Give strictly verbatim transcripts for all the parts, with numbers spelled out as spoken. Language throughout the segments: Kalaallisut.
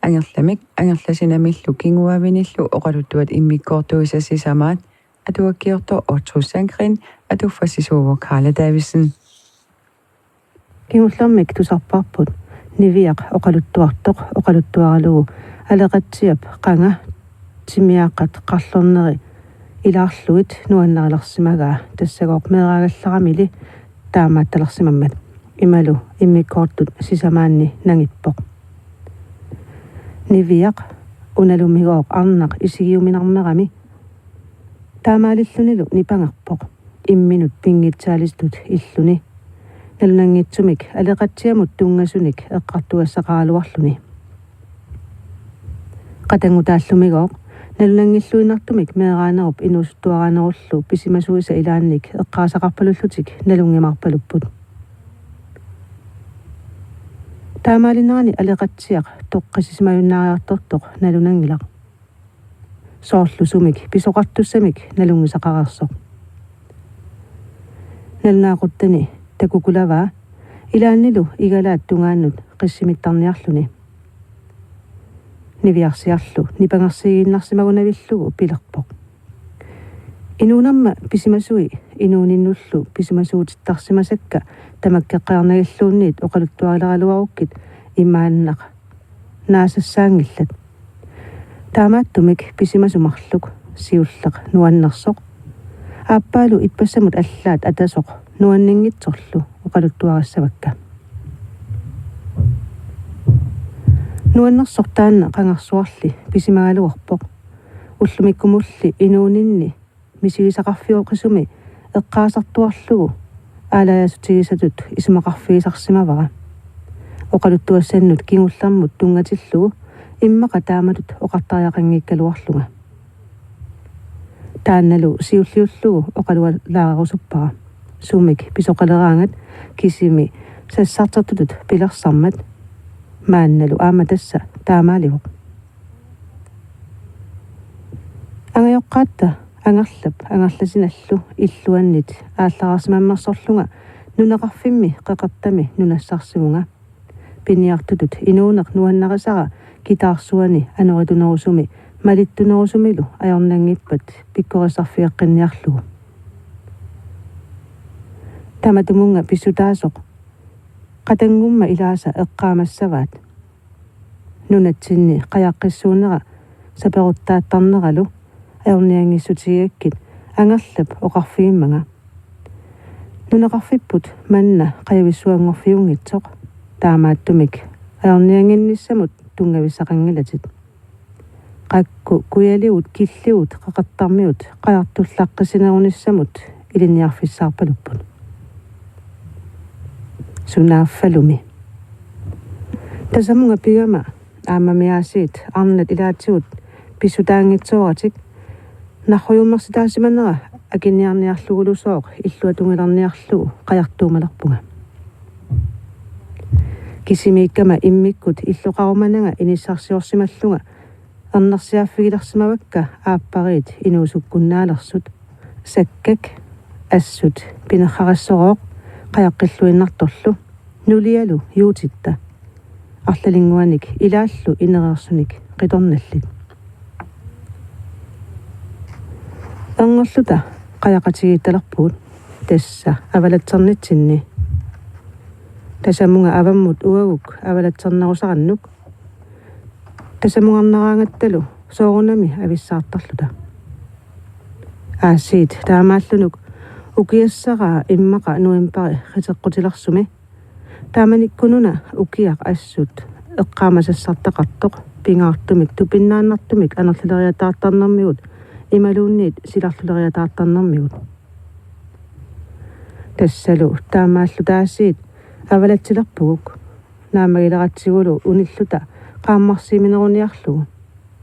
Angerlamik Angerlasinamillu kinguaavinillu oqaluttuat immikkoortuisa sisamaat. Atuakkiortoq Otto Sandgreen, atuffassisuuvoq Karla Davidsen. Kingullermik tusarparput Niviaq oqaluttuartoq oqaluttuaralugu Aleqatsiap qanga timiaqqat qarlorneri ilaarlugit nuannarilersimagaa, tassagooq meeraagallaramili taamaattalersimammat. Imalu immikkoortut sisamaanni nangippoq: Niviaq, unalumigooq arnaq isigiuminarnerami. Taamaalillunilu nipangerpoq imminut pinngitsaalisutut illuni, nalunanngitsumik Aleqatsiamut tunngasunik eqqartugassaqaraluarluni. Qatanngutaallumigooq nalunanngilluinnartumik meeraanerup inuusuttuaraanerullu pisimasuisa ilaannik eqqaasaqarpalullutik nalunngimaarpalupput. Taamaalinerani Aleqatsiaq toqqissisimajunnaariartortoq nalunanngilaq. Soorlu sumik pisoqartussamik nalunngisaqareersoq. Nalunaaquttani takukulavaa, ilaannilu igalaat tungaannut qissimittarniarluni. Niviarsiarlu nipangersiiginnarsimagunavillugu pilerpoq: Inuunerma pisimasui inuuninnullu pisimasuutittarsimasakka tamakkeqqaarnagilluunniit oqaluttuarileraluarukkit imaannaq naasassaanngillat. Taamaattumik pisimasu marluk, siulleq nuannersoq, aappaalu ippassamut allaat atasoq nuanninngitsorlu oqaluttuarissavakka. Nuannersoq taanna qangarsuarli pisimagaluarpoq. Ullumikkumulli inuuninni misigisaqarfioqisumi eqqaasartuarlugu aalajassutigisatut isumaqarfigisarsimavara. Oqaluttuassannut kingullermut tunngatillugu immaqa taamatut oqartariaqanngikkaluarlunga. Taannalu siulliullugu oqalualaarerusuppara. Sumik pisoqaleraangat kisimi sassartertutut pilersarmat. Maannalu aamma tassa taamaalivoq. Angajoqqaatta Angerlap Angerlasinallu illuannit aallarsimammersorlunga nunaqarfimmi qeqertami nunassarsivunga. Piniartutut inuuneq nuannarisara kitaarsuani anoritunerusumi malittunerusumilu ajornanngippat pikkorissarfigeqqinniarlugu. Tamatumunnga pissutaasoq qatanngumma ilaasa eqqaamassavaat. Nunatsinni qajaqqissuunera saperuttaattarneralu ajornianngissutigigakkit Angerlap oqarfigimmanga: Nunaqarfipput manna qajavissuanngorfiunngitsoq, taamaattumik ajorniannginnissamut tunngavissaqanngilatit. Qakku kujaligut killigut qeqertarmiut qajartullaqqissinerunissamut ilinniarfissaarpalupput. Sunaaffalumi. Tasamunga pigama aammami aasiit arnat ilaatigut pissutaanngitsooratik narrujuummersitaasimanera akiniarniarlugulusooq illuatungilerniarlugu qajartuumalerpunga. Kisimiikkama immikkut illoqarumananga inissarsiorsimallunga ernersiaaffigilersimavakka aappariit inuusukkunnaalersut. Sakkak assut pinerrarissorooq qajaqqilluinnartorlu, nulialu juutitta, arlalinnguanik ilaallu inereersunik qitornallit. Erngorluta qajaqatigiittalerpugut tassa avalatsernitsinni. Tasamunga avammut uaguk avalatsernerusarannuk. Tasamungarneraangattalu soorunami avissaartarluta. Aasiit taamaallunuk ukiassaraa immaqa novembari qiteqqutilersumi. Taamanikkununa ukiaq assut eqqaamasassartaqartoq pingaartumik tupinnaannartumik anorlileriataartarnermigut imaluunniit silarluleriataartarnermigut. Tassalu taamaalluta aasiit avalatsilerpuguk naammagileratsigulu unilluta qaammarsiimineruniarlugu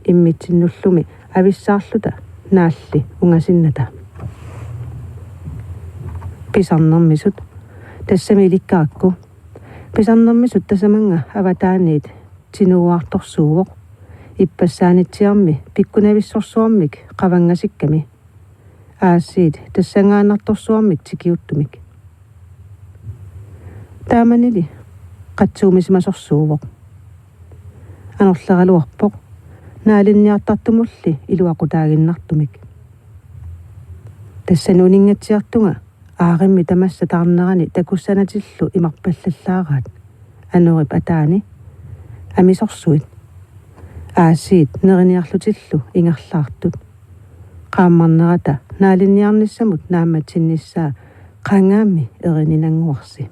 imminnullu avissaarluta naalli ungasinnata. Pisarnermisut tassami ilikkarakku. Pisarnermisut tasamannga avataaniit tinuuartorsuuvoq. Ippassaanitsiarmi pikkunavissorsuarmik qavangasikkami. Aasiit tassanngaannartorsuarmik tikiuttumik. Taamanili qatsuumisimasorsuuvoq. anorleraluarpoq, naalinniartartumulli iluaqutaaginnartumik. Tassani uninngatsiartunga aarimmi tamassa taarnerani takussanatillu imarpallallaaraat anorip ataani amisorsuit, aasiit neriniarlutillu ingerlaartut. Qaammarnerata naalinniarnissamut naammatsinnissaa qangaami erininannguarsi.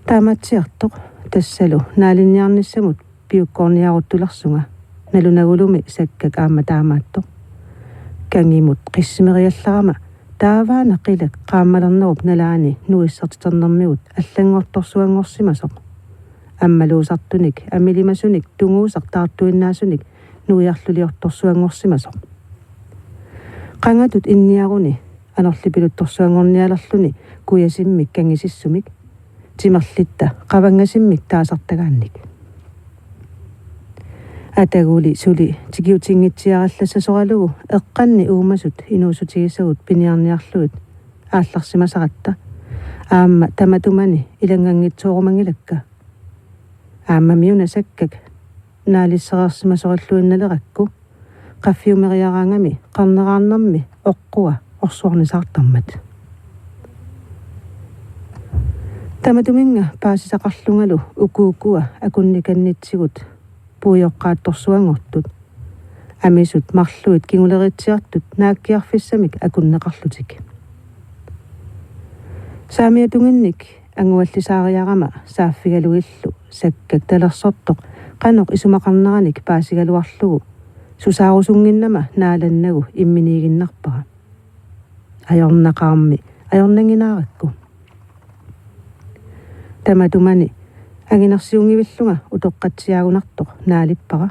Taamaatsiartoq tassalu naalinniarnissamut piukkoorniaruttulersunga, nalunagulumi Sakkak aamma taamaattoq. Kangimut qissimeriallarama taavaana qilak qaammalernerup nalaani nuissertiternermigut allanngortorsuanngorsimasoq. Ammaluusartunik amilimasunik tunguusaq taartuinnaasunik nuiarluliortorsuanngorsimasoq. Qangatut inniaruni anorlipiluttorsuanngornialerluni kujasimmik kangisissumik, timerlitta qavangasimmik taasartagaannik. Ataguli suli tikiutinngitsiarallassasoralugu eqqanni uumasut inuussutigisagut piniarniarlugit aallarsimasaratta aamma tamatumani ilannganngitsoorumangilakka. Aammami una Sakkak naalissereersimasorilluinnalerakku qaffiumeriaraangami qarneraarnermi oqqua orsuarnisaartarmat. Tamatuminnga paasisaqarlungalu uku ukua akunnikannitsigut puioqqaattorsuanngortut, amisut marluit kinguleriitsiartut naakkiarfissamik akunneqarlutik. Saamiatunginnik anguallisaariarama saaffigalugillu Sakkak talersortoq qanoq isumaqarneranik paasigaluarlugu susaarusunnginnama naalannagu imminiiginnarpara. Ajornaqaarmi ajornannginnaarakku. Tamatumani anginersiunngivillunga utoqqatsiaagunartoq naalippara.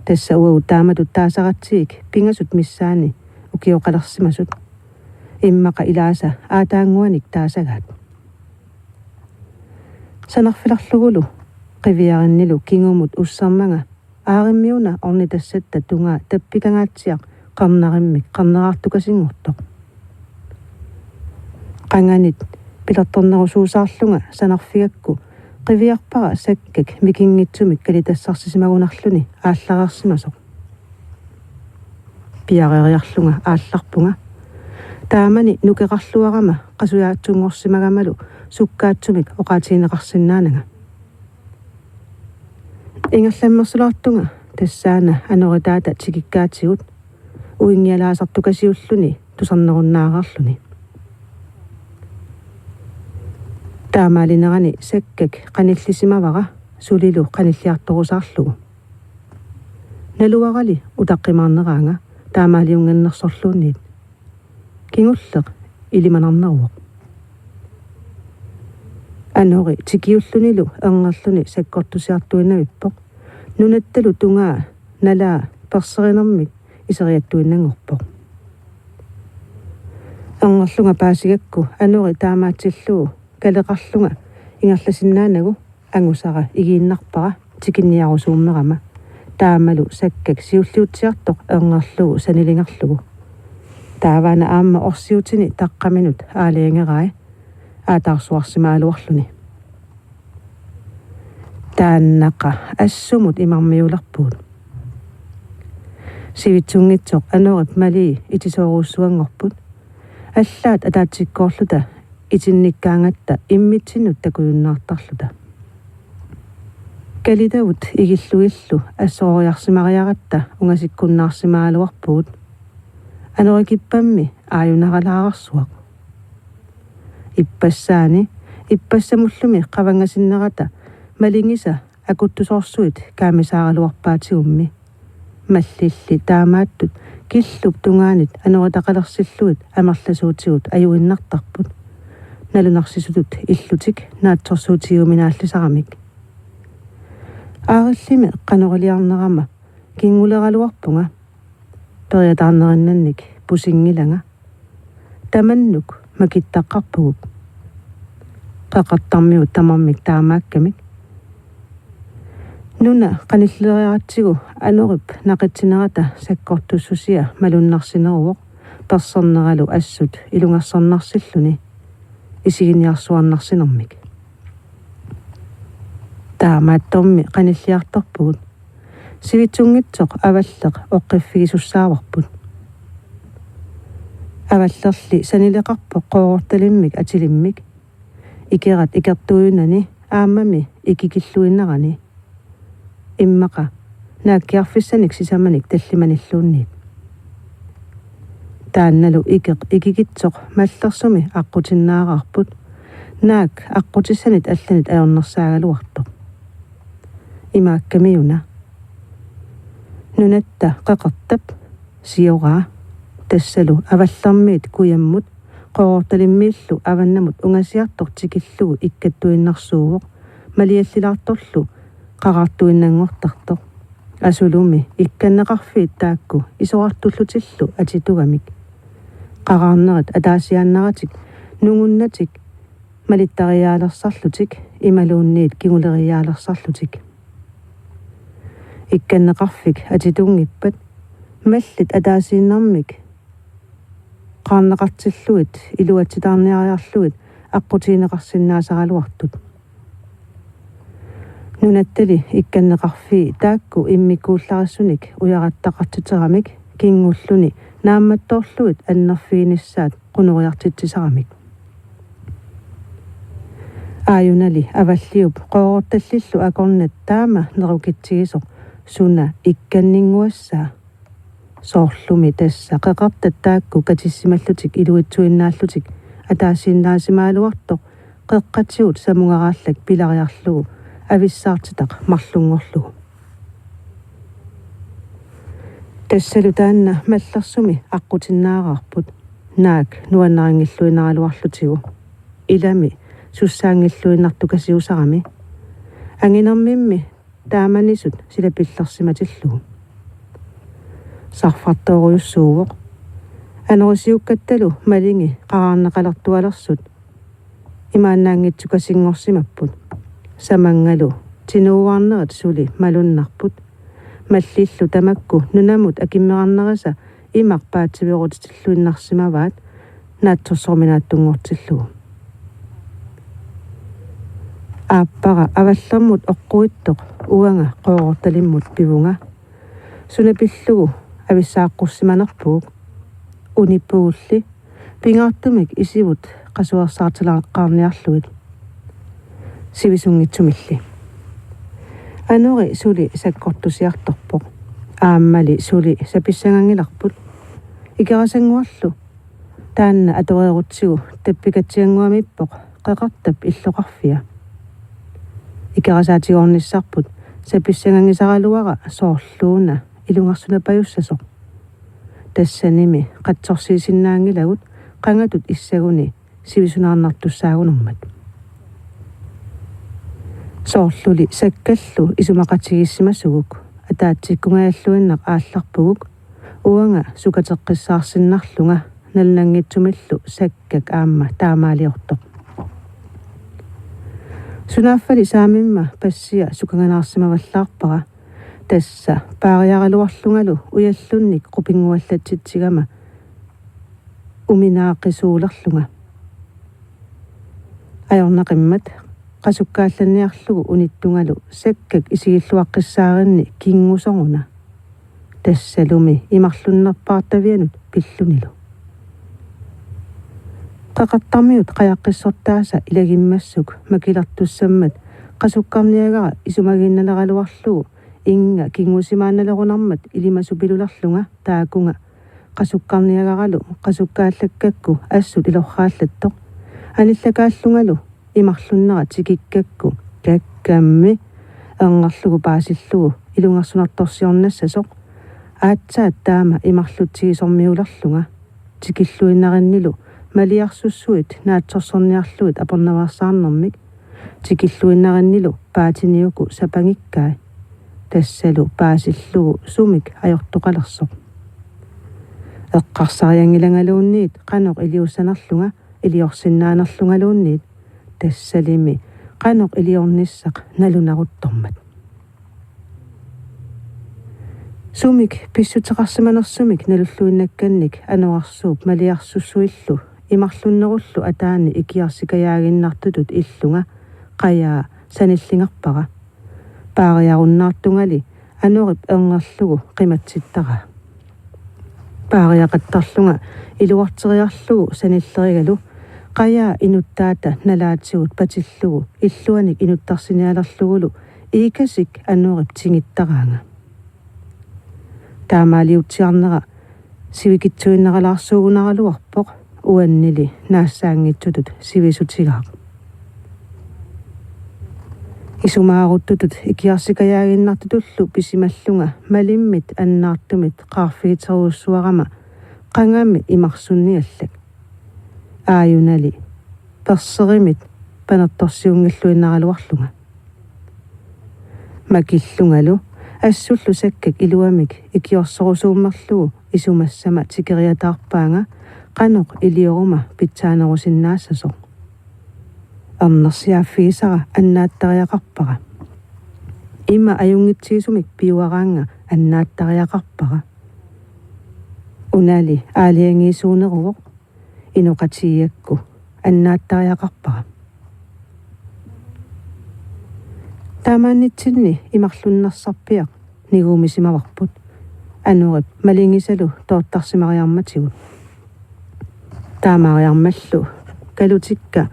Tassa uagut taamatut taasaratsigik pingasut missaanni ukioqalersimasut, immaqa ilaasa aataannguanik taasagaat. Sanarfilerlugulu qiviarinnilu kingumut ussermanga aarimmiuna ornitassatta tungaa tappikangaatsiaq qarnarimmik qarneraartukasinngortoq. Qanganit pilertornerusuusaarlunga sanarfigakku qiviarpara Sakkak mikinngitsumik kalitassarsimagunarluni aallareersimasoq. Piareeriarlunga aallarpunga. Taamani nukeqarluarama qasujaatsunngorsimagamalu sukkaatsumik oqaatigineqarsinnaananga. Ingerlammersulaartunga tassaana anoritaata tikikkaatigut uinngialaasartukasiulluni tusarnerunnaaraarluni. Taamaalinerani Sakkak qanillisimavara sulilu qanilliartorusaarlugu. Naluarali utaqqimaarneraanga taamaaliunnginnersorluunniit. Kingulleq ilimanarneruvoq. Anori tikiullunilu erngerluni sakkortusiartuinnavippoq. Nunattalu tungaa nalaa perserinermik iseriattuinnanngorpoq. Erngerlunga paasigakku anori taamaatsillugu kaleqarlunga ingerlasinnaanagu angusara igiinnarpara tikinniarusuummerama. Taamalu Sakkak siulliutsiartoq erngerlugu sanilingerlugu. Taavaana aamma orsiutini taqqaminut aalajangerai aataarsuarsimagaluarluni. Taannaqa assumut imarmiulerpugut. Sivitsunngitsoq anorip malii itisoorujussuanngorput. Allaat ataatsikkoorluta itinnikkaangatta immitsinnut takujunnaartarluta. Kalitavut igillugillu assororiarsimariaratta ungasikkunnaarsimagaluarpugut. Anorikippammi aajunaralaararsuaq. Ippassaani, ippassamullumi qavangasinnerata malingisa akuttusoorsuit kaamisaaraluarpaatigummi. Mallilli taamaattut killup tungaanit anoritaqalersillugit amerlasuutigut ajuinnartarput. Nalunarsisutut illutik naatsorsuutigiuminaallisaramik. Aarillimi qanoriliarnerama kinnguleraluarpunga. Periataarnerinnannik pusinngilanga. Tamannuk makittaqqarpuguk. Qeqertarmiut tamarmik taamaakkamik. Nuna qanilleriaratsigu anorip naqitsinerata sakkortussusia malunnarsineruvoq, perserneralu assut ilungersornarsilluni isiginiarsuarnarsinermik. Taamaattormi qanilliartorpugut. Sivitsunngitsoq Avalleq oqqiffigisussaavarput. Avallerli sanileqarpoq qoorortalimmik atilimmik. Ikerat ikertuujunani aammami ikikilluinnarani. Immaqa naakkiarfissanik sisamanik tallimanilluunniit. Taannalu ikeq ikikitsoq mallersumi aqqutinnaareerput. Naak aqqutissanit allanit ajornersaagaluartoq. Imaakkamiuna. Nunatta qeqertap sioraa. Tassalu Avallermiit kujammut qoorortalimmiillu avannamut ungasiartoq tikillugu ikkattuinnarsuuvoq, maliallilaartorlu qaqartuinnanngortartoq. Asulumi ikkanneqarfiit taakku isorartullutillu atitugamik. Qaqarnerit ataasiaannaratik nungunnatik malittariaalersarlutik imaluunniit kinguleriaalersarlutik. Ikkanneqarfik atitunngippat mallit ataasiinnarmik qaarneqartillugit iluatsitaarniariarlugit aqqutigineqarsinnaasaraluartut. Nunattali ikkanneqarfii taakku immikkuullarissunik ujarattaqartiteramik kingulluni naammattoorlugit annerfiginissaat qunoriartitsisaramik. Aajunali Avalliup qoorortallillu akornat taama nerukitsigisoq suna ikkanninnguassaa. Soorlumi tassa qeqertat taakku katissimallutik iluitsuinnaallutik ataasiinnaasimagaluartoq qeqqatigut samungaraallak pilariarlugu avissaartitaq marlunngorlugu. Tassalu taanna mallersumi aqqutinnaareerput. Naak nuannarinngilluinnaraluarlutigu. Ilami sussaanngilluinnartukasiusarami. Anginermimmi taamanisut sila pillersimatillugu. Sarfartoorujussuuvoq. Anorisiukkattalu malingi qaraarneqalertualersut imaannaanngitsukasinngorsimapput. Samanngalu tinuuarnerit suli malunnarput. Mallillu tamakku nunamut akimmerarnerisa imaq paatsiveerutitilluinnarsimavaat naatsorsoruminaattunngortillugu. Aappara Avallermut oqquittoq uanga qoorortalimmut pivunga. Suna pillugu avissaaqqussimannarpugut. Unippugulli pingaartumik isivut qasuersaartilaqqaarniarlugit. Sivisunngitsumilli. Anori suli sakkortusiartorpoq. Aammali suli sapissanganngilarput. Ikerasannguarlu taanna atoreerutsigu tappikatsiannguamiippoq qeqertap illoqarfia. Ikerasaatigoornissarput sapissanganngisaraluara soorluuna ilungersunapajussasoq. Tassanimi qatsorsiisinnaanngilagut qangatut issaguni sivisunaarnartussaagunarmat. Soorluli sakkallu isumaqatigiissimasuguk ataatsikkungajalluinnaq aallarpuguk uanga sukateqqissaarsinnarlunga nalunanngitsumillu sakkak aamma taamaaliortoq. Sunaaffali saamimma passia sukanganaarsimavallaarpara tassa paariaraluarlungalu ujallunnik qupinnguallatsitsigama uminaaqisuulerlunga. Ajornaqimmat qasukkaallanniarlugu unittungalu sakkak isigilluaqqissaarinni kinngusoruna. Tassalumi imarlunnerpaartavianut pillunilu. Qeqertarmiut qajaqqissortaasa ilagimmassuk makilertussammat qasukkarniagara isumagiinnaleraluarlugu innga kinngusimaannalerunarmat ilimasupilulerlunga taakunga qasukkarniagaralu qasukkaallakkakku assut ilorraallattoq. Anillakaallungalu imarlunnera tikikkakku kakkammi erngerlugu paasillugu ilungersunartorsiornassasoq aatsaat taama imarlutsigisormiulerlunga tikilluinnarinnilu maliarsussuit naatsorsorniarlugit apornaveersaarnermik tikilluinnarinnilu paatiniuku sapangikkai. Tassalu paasillugu sumik ajortoqalersoq. Eqqarsarianngilangaluunniit qanoq iliussanerlunga iliorsinnaanerlungaluunniit tassalimi qanoq iliornissaq nalunaruttormat. Sumik pissuteqarsimanersumik nalulluinnakkannik anorersuup maliarsussuillu imarlunnerullu ataani ikiarsikajaaginnartutut illunga qajaa sanillingerpara. Paariarunnaartungali anorip erngerlugu qimatsittaraa. Paariaqattarlunga iluarteriarlugu sanillerigalu qajaa inuttaata nalaatigut patillugu illuanik inuttarsinialerlugulu iikasik anorip tingittaraanga. Taamaaliutsiarnera sivikitsuinnaralaarsuugunaraluarpoq, uannili naassaanngitsutut sivisutigaaq. Isumaarututut ikiarsikajaaginnartutullu pisimallunga malimmit annaartumit qaarfigiterujussuarama qangami imarsunniallak. Aajunali perserimit panertorsiunngilluinnaraluarlunga. Makillungalu assullu Sakkak iluamik ikiorsorusuummerlugu isumassama tikeriataarpaanga qanoq ilioruma pitsaanerusinnaassasoq. Ernersiaaffigisara annaattariaqarpara. Ima ajunngitsigisumik piuaraannga annaattariaqarpara. Unali aalajangiisuuneruvoq, inoqatigiigakku annaattariaqarpara. Taamaannitsinni imarlunnersarpiaq niguumisimavarput, anorip malingisalu toortarsimariarmatigut. Taamaariarmallu kalutikka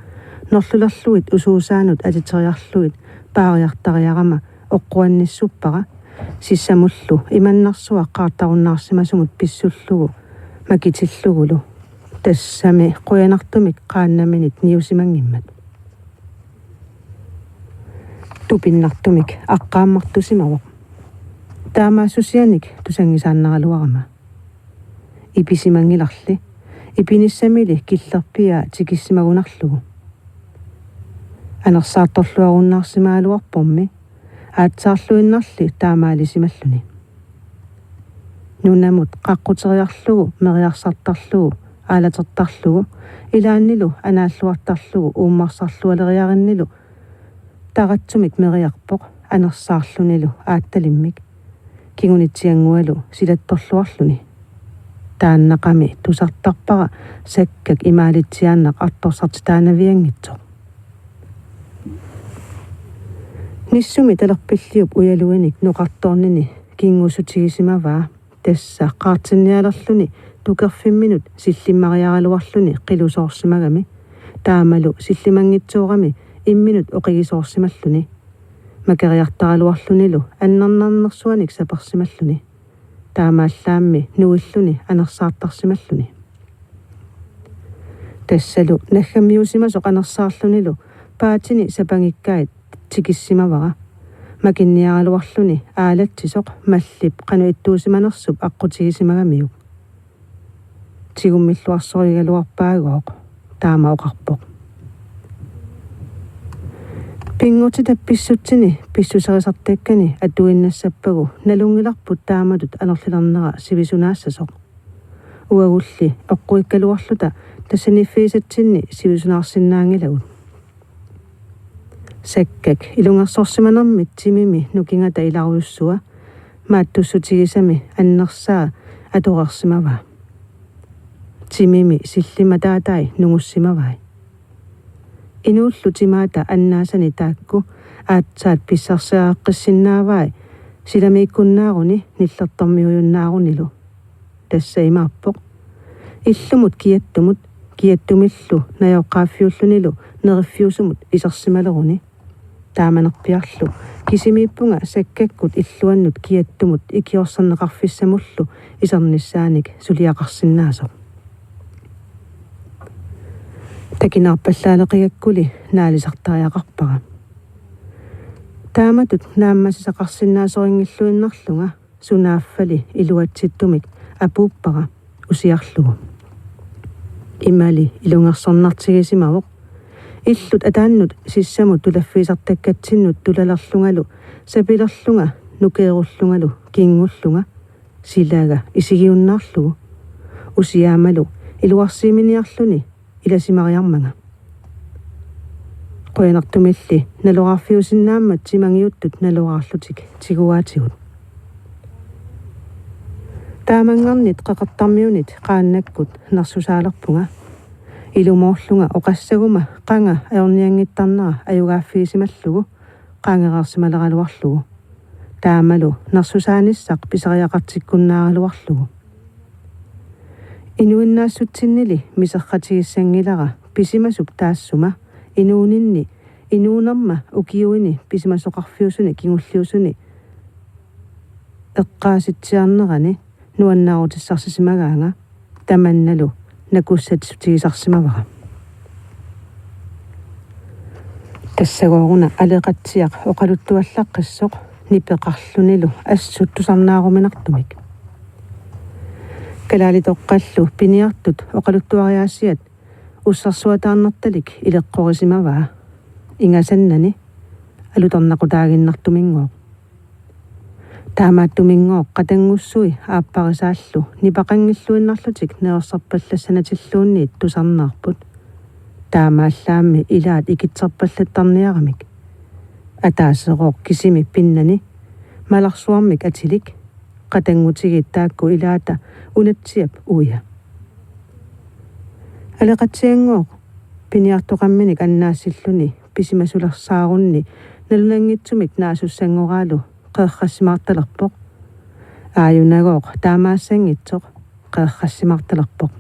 norlulerlugit usuusaanut atiteriarlugit paariartariarama oqquannissuppara, sissamullu imannarsuaq qaartarunnaarsimasumut pissullugu makitillugulu, tassami qujanartumik qaannaminit niusimanngimmat. Tupinnartumik aqqaammartusimavoq, taamaassusianik tusanngisaannaraluarama. Ipisimanngilarli, ipinissamili killerpiaa tikissimagunarlugu. Anersaartorluarunnaarsimagaluarpormi, aatsaarluinnarli taamaalisimalluni. Nunamut qaqquteriarlugu meriarsartarlugu aalatertarlugu ilaannilu anaalluartarlugu uummarsarlualeriarinnilu taratsumik meriarpoq anersaarlunilu aattalimmik, kingunitsianngualu silattorluarluni. Taannaqami tusartarpara Sakkak imaalitsiaannaq artorsartitaanavianngitsoq. Nissumi talerpilliup ujaluinik noqartoornini kingussutigisimavaa, tassa qaartinnialerluni tukerfimminut sillimmariaraluarluni qilusoorsimagami, taamalu sillimanngitsoorami imminut oqigisoorsimalluni. Makeriartaraluarlunilu annernarnersuanik sapersimalluni. Taamaallaammi nuilluni anersaartarsimalluni. Tassalu naggamiusimasoq anersaarlunilu paatini sapangikkai tikissimavara. Makinniaraluarluni aalatsisoq mallip qanoq ittuusimanersup aqqutigisimagamiuk. Tigummilluarsorigaluarpaagooq, taama oqarpoq. Pinngortitap pissutsini pissuserisartakkani atuinnassappagu nalunngilarput taamatut anorlilernera sivisunaassasoq. Uagulli oqquikkaluarluta tassaniiffigisatsinni sivisunaarsinnaanngilagut. Sakkak ilungersorsimanermit timimi nukingata ilarujussua maattussutigisami annersaa atoreersimavaa. Timimi sillimmataatai nungussimavai. Inuullu timaata annaasani taakku aatsaat pissarsiareqqissinnaavai silamiikkunnaaruni nillertormiujunnaarunilu. Tassa imaappoq: illumut kiattumut, kiattumillu najoqqaaffiullunilu neriffiusumut isersimaleruni. Taamanerpiarlu kisimiippunga Sakkakkut illuannut kiattumut ikiorserneqarfissamullu isernissaanik suliaqarsinnaasoq. Takinaarpallaaleqigakkuli naalisartariaqarpara. Taamatut naammassisaqarsinnaasorinngilluinnarlunga sunaaffali iluatsittumik apuuppara usiarlugu. Imali ilungersornartigisimavoq. Illut ataannut sissamut tulaffigisartakkatsinnut tulalerlungalu sapilerlunga nukeerullungalu kingullunga, silaga isigiunnaarlugu. Usiaamalu iluarsiiminiarluni ilasimariarmanga. Qujanartumilli naloraarfiusinnaammat timangiuttut naloraarlutik tiguaatigut. Taamanngarnit qeqertarmiunit qaannakkut nersusaalerpunga. Ilumoorlunga oqassaguma qanga ajornianngittarnera ajugaaffigisimallunga qaangereersimaleraluarlugu. Taamalu nersusaanissaq pisariaqartikkunnaaraluarlugu. Inuinnaassutsinnili miserratigissanngilara pisimasup taassuma inuuninni inuunerma ukiuini pisimasoqarfiusuni kingulliusuni eqqaasitsiarnerani nuannaarutissarsisimagaanga, tamannalu nakussatissutigisarsimavara. Tassagooruna Aleqatsiaq oqaluttuallaqqissoq nipeqarlunilu assut tusarnaaruminartumik. Kalaalitoqqallu piniartut oqaluttuariaasiat ussersuataarnertalik ileqqorisimavaa, ingasannani alutornaqutaaginnartuminngooq. Taamaattuminngooq qatanngussui aapparisaallu nipaqanngilluinnarlutik neerserpallassanatilluunniit tusarnaarput. Taamaallaammi ilaat ikitserpallattarniaramik. Ataaserooq kisimi pinnani malarsuarmik atilik, qatanngutigiit taakku ilaata Unatsiap uia. Aleqatsianngooq piniartoqamminik annaassilluni pisimasulersaarunni nalunanngitsumik naasussanngoralu qeerrassimaartalerpoq. Aajunagooq taamaassanngitsoq qeerrassimaartalerpoq.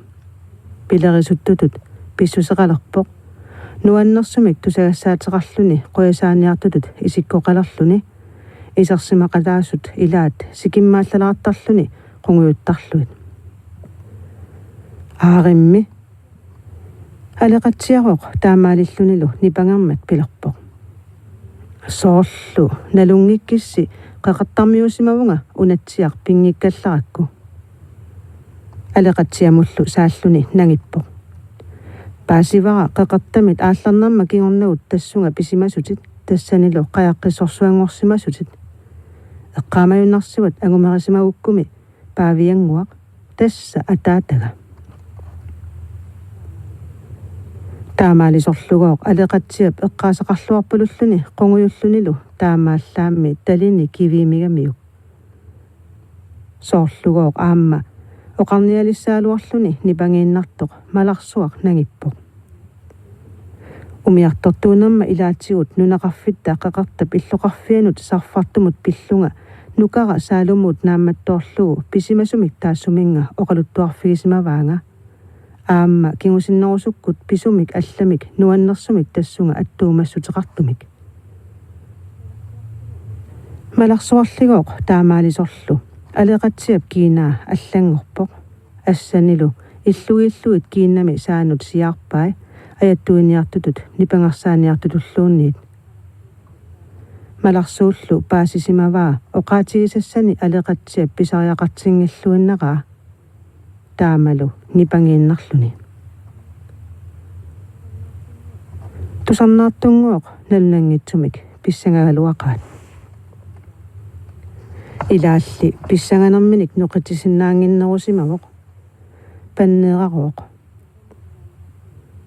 Pilerisuttutut pissuseqalerpoq. Nuannersumik tusagassaateqarluni qujasaaniartutut isikkoqalerluni, isersimaqataasut ilaat sikimmaallalaartarluni qungujuttarlugit. Aarimmi Aleqatsiarooq taamaalillunilu nipangermat pilerpoq: Soorlu nalunngikkissi qeqertarmiuusimavunga Unatsiaq pinngikkallarakku. Aleqatsiamullu saalluni nangippoq: Paasivara qeqertamit aallarnerma kingornagut tassunga pisimasutit tassanilu qajaqqissorsuanngorsimasutit. Eqqaamajunnarsivat angumerisimagukku paaviannguaq, tassa ataataga. Taamaalisorlugooq Aleqatsiap eqqaasaqarluarpalulluni qungujullunilu taamaallaammi talini kiviimigamiuk. Soorlugooq aamma oqarnialissagaluarluni nipangiinnartoq malarsuaq nangippoq: Umiartortuunerma ilaatigut nunaqarfitta qeqertap illoqarfianut sarfartumut pillunga nukara Saalumuut naammattoorlugu pisimasumik taassuminnga oqaluttuarfigisimavaanga. Aamma kingusinnerusukkut pisumik allamik nuannersumik tassunga attuumassuteqartumik. Malarsuarligooq taamaalisorlu Aleqatsiap kiinaa allanngorpoq. Assanilu illugiillugit kiinnami saanut siaarpai, ajattuiniartutut nipangersaaniartutulluunniit. Malarsuullu paasisimavaa oqaatigisassani Aleqatsiap pisariaqartinngilluinnaraa, taamalu nipangiinnarluni. Tusarnaartunngooq nalunanngitsumik pissangagaluaqaat. Ilaalli pissanganerminik noqitsisinnaannginnerusimavoq. Panneerarooq.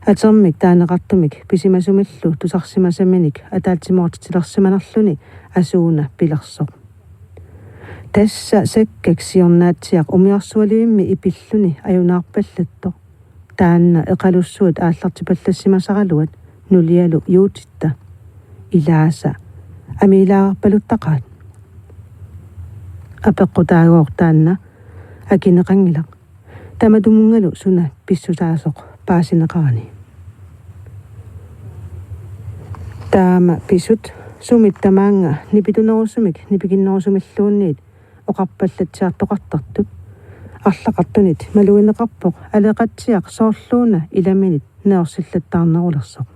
Atermik taaneqartumik pisimasumillu tusarsimasaminik ataatsimoortitsilersimanerluni asuuna pilersoq: Tassa Sakkak siornaatsiaq umiarsualivimmi ipilluni ajunaarpallattoq. Taanna eqalussuit aallartipallassimasaraluat nulialu juutitta. Ilaasa amiilaarpaluttaqaat. Apeqqutaagooq taanna akineqanngilaq. Tamatumunngalu suna pissutaasoq paasineqarani. Taama pisut sumit tamaanga nipitunerusumik nipikinnerusumilluunniit oqarpallatsiartoqartartut arlaqartunit malugineqarpoq Aleqatsiaq soorluuna ilaminit neorsillattaarnerulersoq.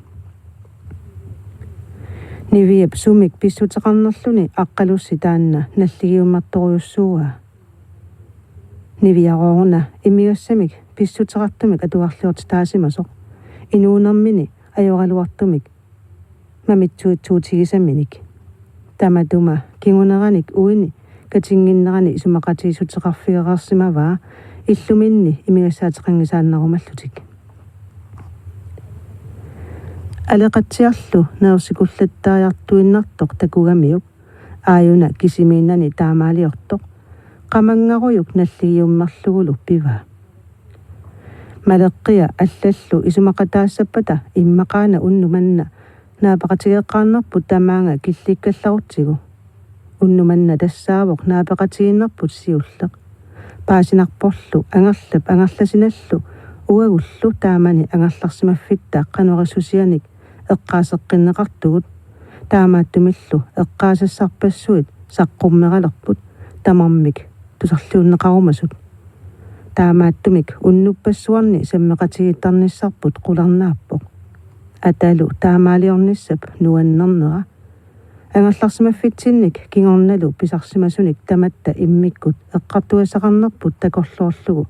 Niviap sumik pissuteqarnerluni aqqalussi taanna nalligiummertorujussuuaa. Niviarooruna imigassamik pissuteqartumik atugarliortitaasimasoq inuunermini ajoraluartumik mamitsuitsuutigisaminik. Tamatuma kinguneranik uini katinnginnerani isumaqatigiissuteqarfigereersimavaa illuminni imigassaateqanngisaannarumallutik. Aleqatsiarlu neersikullattariartuinnartoq takugamiuk aajuna kisimiinnani taamaaliortoq qamanngarujuk nalligiummerlugulu pivaa. Maleqqia allallu isumaqataassappata immaqaana unnuk manna naapaqatigeeqqaarnerput tamaanga killikkallarutsigu. Unnuk manna tassaavoq naapeqatigiinnerput siulleq. Paasinarporlu Angerlap Angerlasinallu uagullu taamani angerlarsimaffitta qanorissusianik eqqaaseqqinneqartugut. Taamaattumillu eqqaasassarpassuit saqqummeralerput tamarmik tusarliunneqarumasut. Taamaattumik unnuppassuarni sammeqatigiittarnissarput qularnaappoq. Atalu taamaaliornissap nuannernera. Angerlarsimaffitsinnik kingornalu pisarsimasunik tamatta immikkut eqqartugassaqarnerput takorloorlugu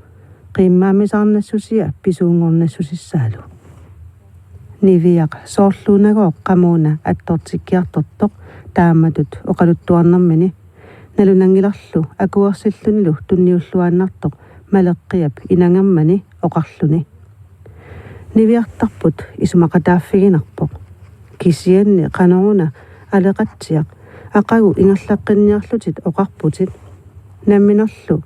qiimmaammisaarnassusia pisuunngornassusissaalu. Niviaq soorluunagooq qamuuna attortikkiartortoq taamatut oqaluttuarnermini nalunanngilarlu akuersillunilu tunniulluaannartoq Maleqqiap inangermani oqarluni: Niviartarput isumaqataaffiginarpoq. Kisianni qanoruna Aleqatsiaq aqagu ingerlaqqinniarlutit oqarputit. Namminerlu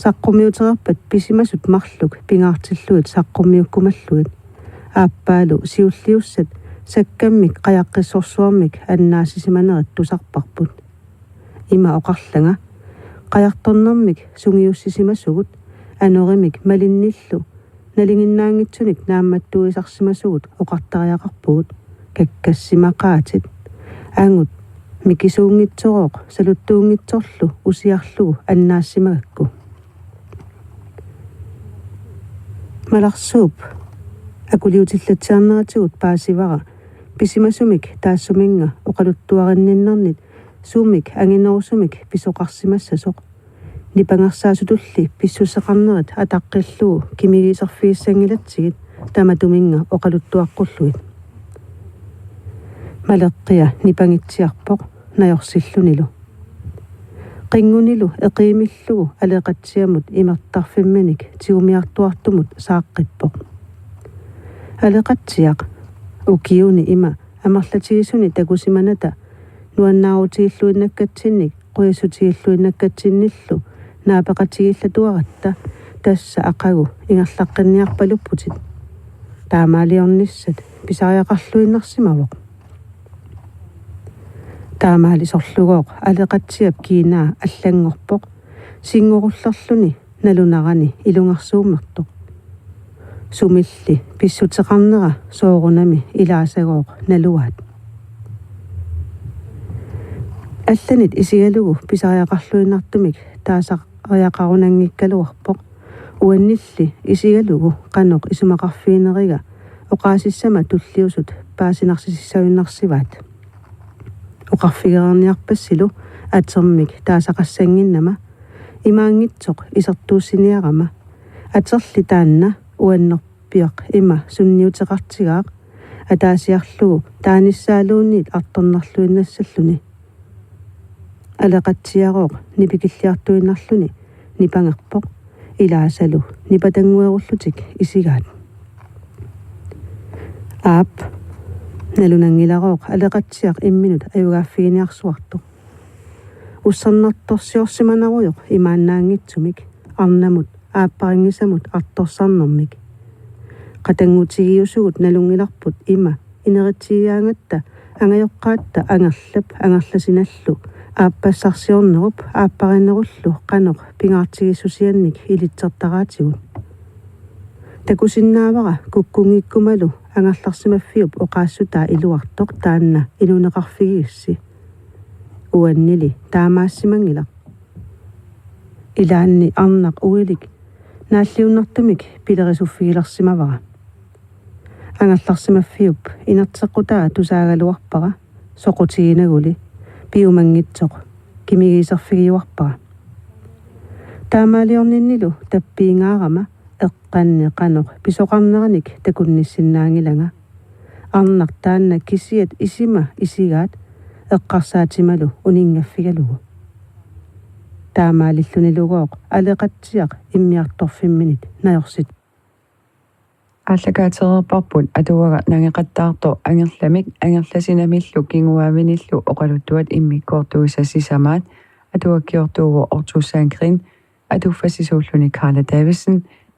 saqqummiutereerpat pisimasut marluk pingaartillugit saqqummiukkumallugit. Aappaalu siulliussat sakkammik qajaqqissorsuarmik annaassisimanerit tusarparput. Ima oqarlanga: Qajartornermik sungiussisimasugut, anorimik malinnillu nalinginnaanngitsunik naammattuisarsimasugut oqartariaqarpugut: Kakkassimaqaatit. Angut mikisuunngitsorooq saluttuunngitsorlu usiarlugu annaassimagakku. Malarsuup akuliutillatsiarneratigut paasivara pisimasumik taassuminnga oqaluttuarinninnernit sumik anginerusumik pisoqarsimassasoq. Nipangersaasutulli pissuseqarnerit ataqqillugu kimigiiserfigissanngilatsigit tamatuminnga oqaluttuaqqullugit. Maleqqia nipangitsiarpoq najorsillunilu. Qinngunilu eqiimillugu Aleqatsiamut imertarfimminik tigumiartuartumut saaqqippoq. Aleqatsiaq, ukiuni ima amerlatigisuni takusimanata nuannaarutigilluinnakkatsinnik qujassutigilluinnakkatsinnillu naapeqatigiillatuaratta, tassa aqagu ingerlaqqinniarpalupputit. Taamaaliornissat pisariaqarluinnarsimavoq. Taamaalisorlugooq Aleqatsiap kiinaa allanngorpoq, sinngorullerluni nalunarani ilungersuummertoq. Sumilli pissuteqarnera soorunami ilaasagooq naluaat. Allanit isigalugu pisariaqarluinnartumik taasariaqarunanngikkaluarpoq. Uannilli isigalugu qanoq isumaqarfigineriga oqaasissama tulliusut paasinarsisissagunarsivaat. Oqarfigereerniarpassilu atermik taasaqassannginnama, imaanngitsoq isertuussiniarama. Aterli taanna uannerpiaq ima sunniuteqartigaaq ataasiarlugu taanissaaluunniit artornarluinnassalluni. Aleqatsiarooq nipikilliartuinnarluni nipangerpoq, ilaasalu nipatannguerullutik isigaat. Aap, nalunanngilarooq Aleqatsiaq imminut ajugaaffiginiarsuartoq. Ussernartorsiorsimanarujoq imaannaanngitsumik, arnamut aapparinngisamut artorsarnermik. Qatanngutigiusugut nalunngilarput ima ineritsigigaangatta angajoqqaatta Angerlap Angerlasinallu aappassarsiornerup aapparinerullu qanoq pingaartigissusiannik ilitsertaraatigut. Takusinnaavara kukkunngikkumalu angerlarsimaffiup oqaassutaa iluartoq taanna inuuneqarfigigissi. Uannili taamaasimanngilaq. Ilaanni arnaq uilik naalliunnartumik pilerisuffigilersimavara. Angerlarsimaffiup inerteqqutaa tusaagaluarpara, soqutiginaguli piumanngitsoq kimigiiserfigiuarpara. Taamaaliorninnilu tappiingaarama eqqanni qanoq pisoqarneranik takunnissinnaanngilanga. Arnaq taanna kisiat isima isigaat eqqarsaatimalu uninngaffigalugu. Taamaalillunilugooq Aleqatsiaq immiartorfimminit najorsittoq. Aallakaatereerparput atuagaq nangeqattaartoq Angerlamik Angerlasinamillu kinguaavinillu oqaluttuat immikkoortuisa sisamaat. Atuakkiortuuvoq Otto Sandgreen, atuffassisuulluni Karla Davidsen.